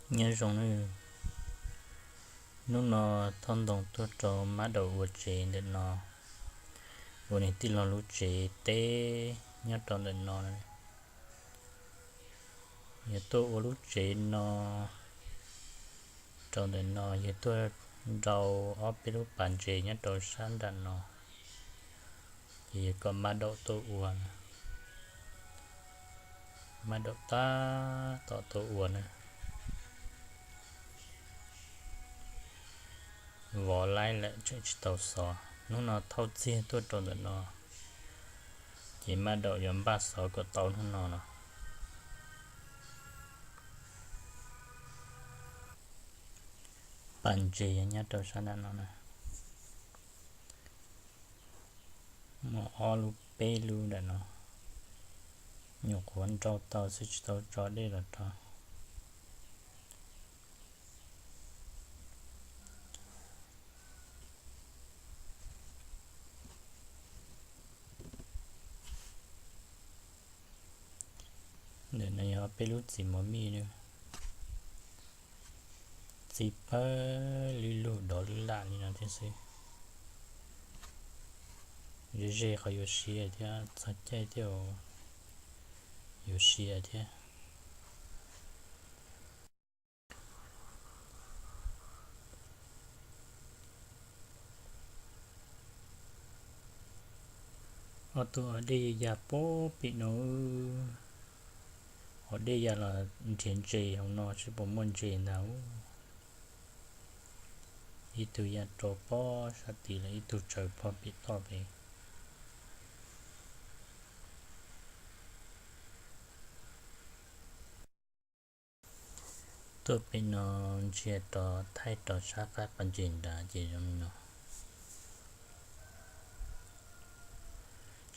Nyob zoo nawb, hnub no Thoj Ntoo tuaj rau Mab Daum ua tsev ntawm no, ua nws tij laug lub tsev teb nyob rau ntawm no. Yog tuaj ua lub tsev no rau ntawm no, yog tuaj nrau ob peb lub pas ntses nyob rau sab nram no, ces yog kom Mab Daum tuaj ua na. Mab Daum tab tom tuaj ua na. Vov laib lawm tseem tsis tau xov. Hnub no thauj txiag tuaj rau ntawm no, ces Mab Daum yuav npaj xov kom tau hnub no no. Pas ntses nyob rau sab nram no na. Muaj ob lub peb lub nram no. Nyuam qhuav nrau tau xwb tsis tau tso dej los rau. Ntawm no yog peb lub txiv mos mij na. Txiv pawg lwj lug dov lwj lam li no thiab xwb. Ze ze qhov yuav sia thiab, txog caij thiaj yuav sia thiab. Ob tug os dej ya pob pem no. Os dej ya los nrhiav ntses hauv no seb puas muaj ntses ntag. Ib tug ya rau pob sab tid lawm, ib tug tsaws pob pem toj pem. Tuaj pem no ntsia rau thaij rau sab qab pas ntses nrad ces zoo li no.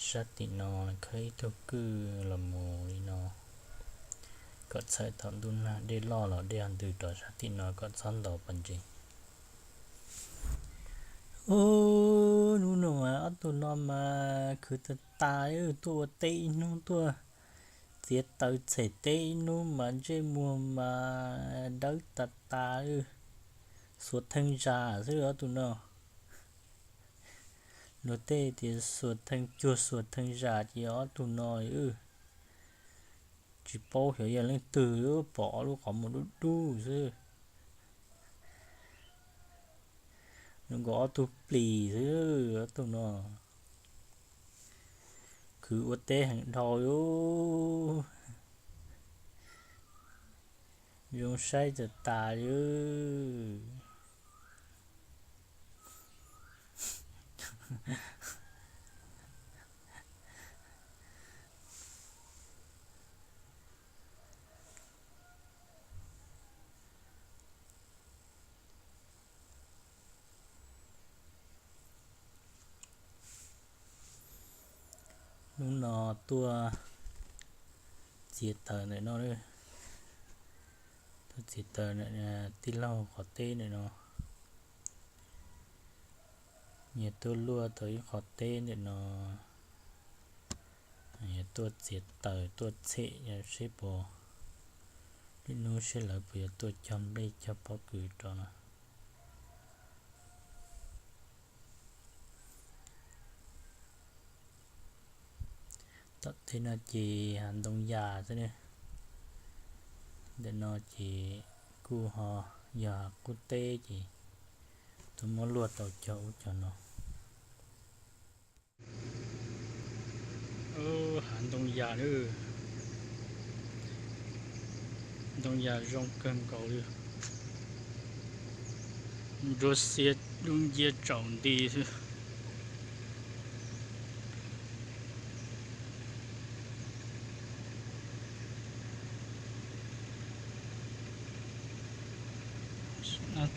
Sab tim no khawb ib tug kwj los mus li no, kom txhawm thaum ntuj nag dej loj los dej ho ntws rau sab tim no kom txhob ntaus pas ntses. Ub, hnub no mas ob tug no mas khwv tas tas, tuaj ua teb ib hnub, tuaj txiav taws tshem teb ib hnub mas ntsej muag mas dawb tas tas, xuas theej zam xwb ob tug no. Luag tej tias xuas theej cuag xuas theej zam ces ob tug no tsis paub xyov yog leej twg, pom ob lub qhov muag dub dub xwb. Zoo nkaus ob tug plis xwb ob tug no. Khwv ua teb heev dhau li. Zoo saib tas tas li. Hnub no tuaj txiav taws ntawm no, tuaj txiav taws tij laug qhov teb ntawm no. Nyias tuaj luaj tau ib qho teb ntawm no, yog tuaj txiav taws tuaj tshem seb puas, lwm hnub seb lawv puas yuav tuaj cog nplej cog pob kws rau no. Tom tej no ces hav ntoo yas xwb ne. Ntawm no ces kuj ho yog qub teb ces tuaj muab luaj tau cog ub cog no. Hav ntoo yas, ntoo yas zoo kawg nkaus li. Nruab xiab dub nciab tsaus nti xwb.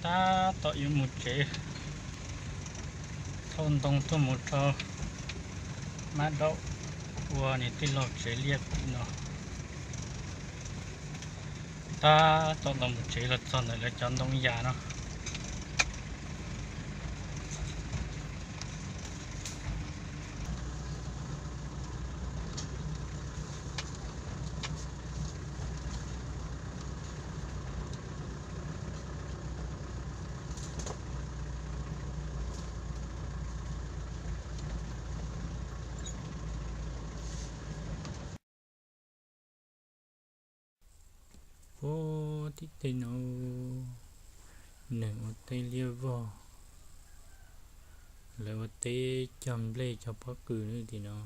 Tab tom yuav mus tsev, thauj ntoo tuaj mus rau mab daum ua nws tij laug tsev liaj no. Tab tom los mus tsev los txog ntawm lawv cov ntoo yas no. Ua tim tej no, neeg ua teb liab vog, lawv ua teb cog nplej cog pob kws lawm tim no.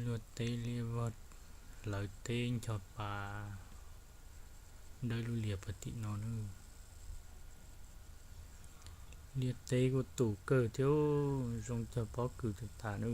Luaj teb liab vog, lawv teb ncho pa, dawb lub lias puag tim no na. Liaj teb kuj tus kawg thiab, zoo cog pob kws tas tas na.